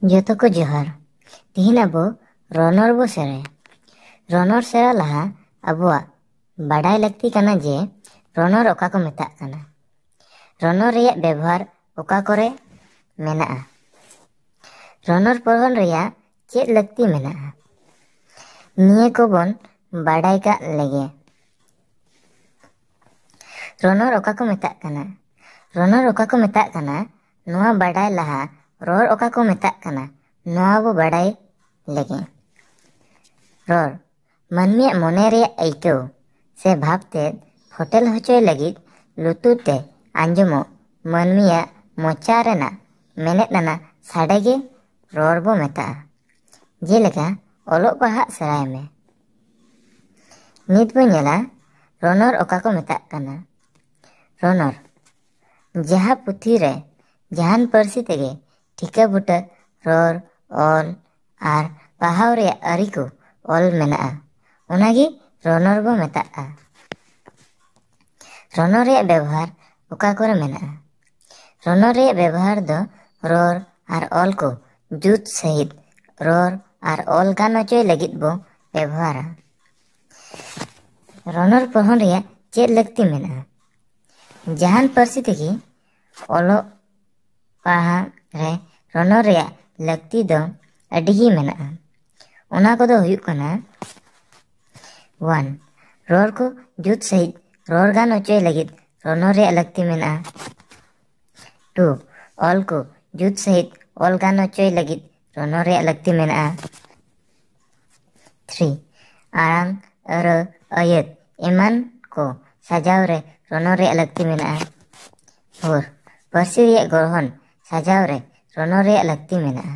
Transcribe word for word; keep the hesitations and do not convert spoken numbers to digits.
ᱡᱚᱛᱚ ᱠᱚ ᱡᱚᱦᱟᱨ᱾ ᱛᱤᱦᱤᱧ ᱟᱵᱚ ᱨᱚᱱᱚᱲ ᱵᱚ ᱥᱮᱬᱟᱭᱟ᱾ ᱨᱚᱱᱚᱲ ᱥᱮᱬᱟ ᱞᱟᱦᱟ ᱟᱵᱚᱣᱟᱜ ᱵᱟᱰᱟᱭ ᱞᱟᱹᱠᱛᱤ ᱠᱟᱱᱟ ᱡᱮ ᱨᱚᱱᱚᱲ ᱚᱠᱟ ᱠᱚ ᱢᱮᱛᱟᱜ ᱠᱟᱱᱟ, ᱨᱚᱱᱚᱲ ᱨᱮᱭᱟᱜ ᱵᱮᱵᱚᱦᱟᱨ ᱚᱠᱟ ᱠᱚᱨᱮ ᱢᱮᱱᱟᱜᱼᱟ, ᱨᱚᱱᱚᱲ ᱯᱚᱲᱦᱚᱱ ᱨᱮᱭᱟᱜ ᱪᱮᱫ ᱞᱟᱹᱠᱛᱤ ᱢᱮᱱᱟᱜᱼᱟ, ᱱᱤᱭᱟᱹ ᱠᱚᱵᱚᱱ ᱵᱟᱰᱟᱭ ᱠᱟᱜ ᱞᱮᱜᱮ᱾ ᱨᱚᱱᱚᱲ ᱚᱠᱟ ᱠᱚ ᱢᱮᱛᱟᱜ ᱠᱟᱱᱟ? ᱨᱚᱱᱚᱲ ᱚᱠᱟ ᱠᱚ ᱢᱮᱛᱟᱜ ᱠᱟᱱᱟ, ᱱᱚᱣᱟ ᱵᱟᱰᱟᱭ ᱞᱟᱦᱟ ᱨᱚᱲ ᱚᱠᱟ ᱠᱚ ᱢᱮᱛᱟᱜ ᱠᱟᱱᱟ, ᱱᱚᱣᱟ ᱵᱚ ᱵᱟᱰᱟᱭ ᱞᱮᱜᱮ᱾ ᱨᱚᱲ, ᱢᱟᱹᱱᱢᱤᱭᱟᱜ ᱢᱚᱱᱮ ᱨᱮᱭᱟᱜ ᱟᱹᱭᱠᱟᱹᱣ ᱥᱮ ᱵᱷᱟᱵᱽ ᱛᱮᱫ ᱯᱷᱚᱴᱮᱞ ᱦᱚᱪᱚᱭ ᱞᱟᱹᱜᱤᱫ ᱞᱩᱛᱩᱨ ᱛᱮ ᱟᱸᱡᱚᱢᱚᱜ ᱢᱟᱹᱱᱢᱤᱭᱟᱜ ᱢᱚᱪᱟ ᱨᱮᱱᱟᱜ ᱢᱮᱱᱮᱫ ᱟᱱᱟᱜ ᱥᱟᱰᱮ ᱜᱮ ᱨᱚᱲ ᱵᱚ ᱢᱮᱛᱟᱜᱼᱟ᱾ ᱡᱮᱞᱮᱠᱟ, ᱚᱞᱚᱜ ᱯᱟᱲᱦᱟᱜ ᱥᱮᱬᱟᱭ ᱢᱮ᱾ ᱱᱤᱛ ᱵᱚ ᱧᱮᱞᱟ ᱨᱚᱱᱚᱲ ᱚᱠᱟ ᱠᱚ ᱢᱮᱛᱟᱜ ᱠᱟᱱᱟ᱾ ᱨᱚᱱᱚᱲ, ᱡᱟᱦᱟᱸ ᱯᱩᱛᱷᱤ ᱨᱮ ᱡᱟᱦᱟᱱ ᱯᱟᱹᱨᱥᱤ ᱛᱮᱜᱮ ᱴᱷᱤᱠᱟᱹ ᱵᱩᱴᱟᱹ ᱨᱚᱲ, ᱚᱞ ᱟᱨ ᱯᱟᱲᱦᱟᱣ ᱨᱮᱭᱟᱜ ᱟᱹᱨᱤ ᱠᱚ ᱚᱞ ᱢᱮᱱᱟᱜᱼᱟ, ᱚᱱᱟᱜᱮ ᱨᱚᱱᱚᱲ ᱵᱚ ᱢᱮᱛᱟᱜᱼᱟ᱾ ᱨᱚᱱᱚᱲ ᱨᱮᱭᱟᱜ ᱵᱮᱵᱚᱦᱟᱨ ᱚᱠᱟ ᱠᱚᱨᱮ ᱢᱮᱱᱟᱜᱼᱟ? ᱨᱚᱱᱚᱲ ᱨᱮᱭᱟᱜ ᱵᱮᱵᱚᱦᱟᱨ ᱫᱚ ᱨᱚᱲ ᱟᱨ ᱚᱞ ᱠᱚ ᱡᱩᱛ ᱥᱟᱺᱦᱤᱡ ᱨᱚᱲ ᱟᱨ ᱚᱞ ᱜᱟᱱ ᱦᱚᱪᱚᱭ ᱞᱟᱹᱜᱤᱫ ᱵᱚ ᱵᱮᱵᱚᱦᱟᱨᱟ᱾ ᱨᱚᱱᱚᱲ ᱯᱚᱲᱦᱚᱱ ᱨᱮᱭᱟᱜ ᱪᱮᱫ ᱞᱟᱹᱠᱛᱤ ᱢᱮᱱᱟᱜᱼᱟ? ᱡᱟᱦᱟᱱ ᱯᱟᱹᱨᱥᱤ ᱛᱮᱜᱮ ᱚᱞᱚᱜ ᱯᱟᱲᱦᱟᱜ ᱨᱮ ᱨᱚᱱᱚᱲ ᱨᱮᱭᱟᱜ ᱞᱟᱹᱠᱛᱤ ᱫᱚ ᱟᱹᱰᱤ ᱜᱮ ᱢᱮᱱᱟᱜᱼᱟ᱾ ᱚᱱᱟ ᱠᱚᱫᱚ ᱦᱩᱭᱩᱜ ᱠᱟᱱᱟ, ᱚᱣᱟᱱ, ᱨᱚᱲ ᱠᱚ ᱡᱩᱛ ᱥᱟᱺᱦᱤᱡ ᱨᱚᱲ ᱜᱟᱱ ᱦᱚᱪᱚᱭ ᱞᱟᱹᱜᱤᱫ ᱨᱚᱱᱚᱲ ᱨᱮᱭᱟᱜ ᱞᱟᱹᱠᱛᱤ ᱢᱮᱱᱟᱜᱼᱟ᱾ ᱴᱩ, ᱚᱞ ᱠᱚ ᱡᱩᱛ ᱥᱟᱺᱦᱤᱡ ᱚᱞ ᱜᱟᱱ ᱦᱚᱪᱚᱭ ᱞᱟᱹᱜᱤᱫ ᱨᱚᱱᱚᱲ ᱨᱮᱭᱟᱜ ᱞᱟᱹᱠᱛᱤ ᱢᱮᱱᱟᱜᱼᱟ᱾ ᱛᱷᱨᱤ, ᱟᱲᱟᱝ, ᱟᱹᱨᱟᱹ, ᱟᱹᱭᱟᱹᱛ ᱮᱢᱟᱱ ᱠᱚ ᱥᱟᱡᱟᱣ ᱨᱮ ᱨᱚᱱᱚᱲ ᱨᱮᱭᱟᱜ ᱞᱟᱹᱠᱛᱤ ᱢᱮᱱᱟᱜᱼᱟ᱾ ᱯᱷᱳᱨ, ᱯᱟᱹᱨᱥᱤ ᱨᱮᱭᱟᱜ ᱜᱚᱲᱦᱚᱱ ᱥᱟᱡᱟᱣ ᱨᱮ ᱨᱚᱱᱚᱲ ᱨᱮᱭᱟᱜ ᱞᱟᱹᱠᱛᱤ ᱢᱮᱱᱟᱜᱼᱟ᱾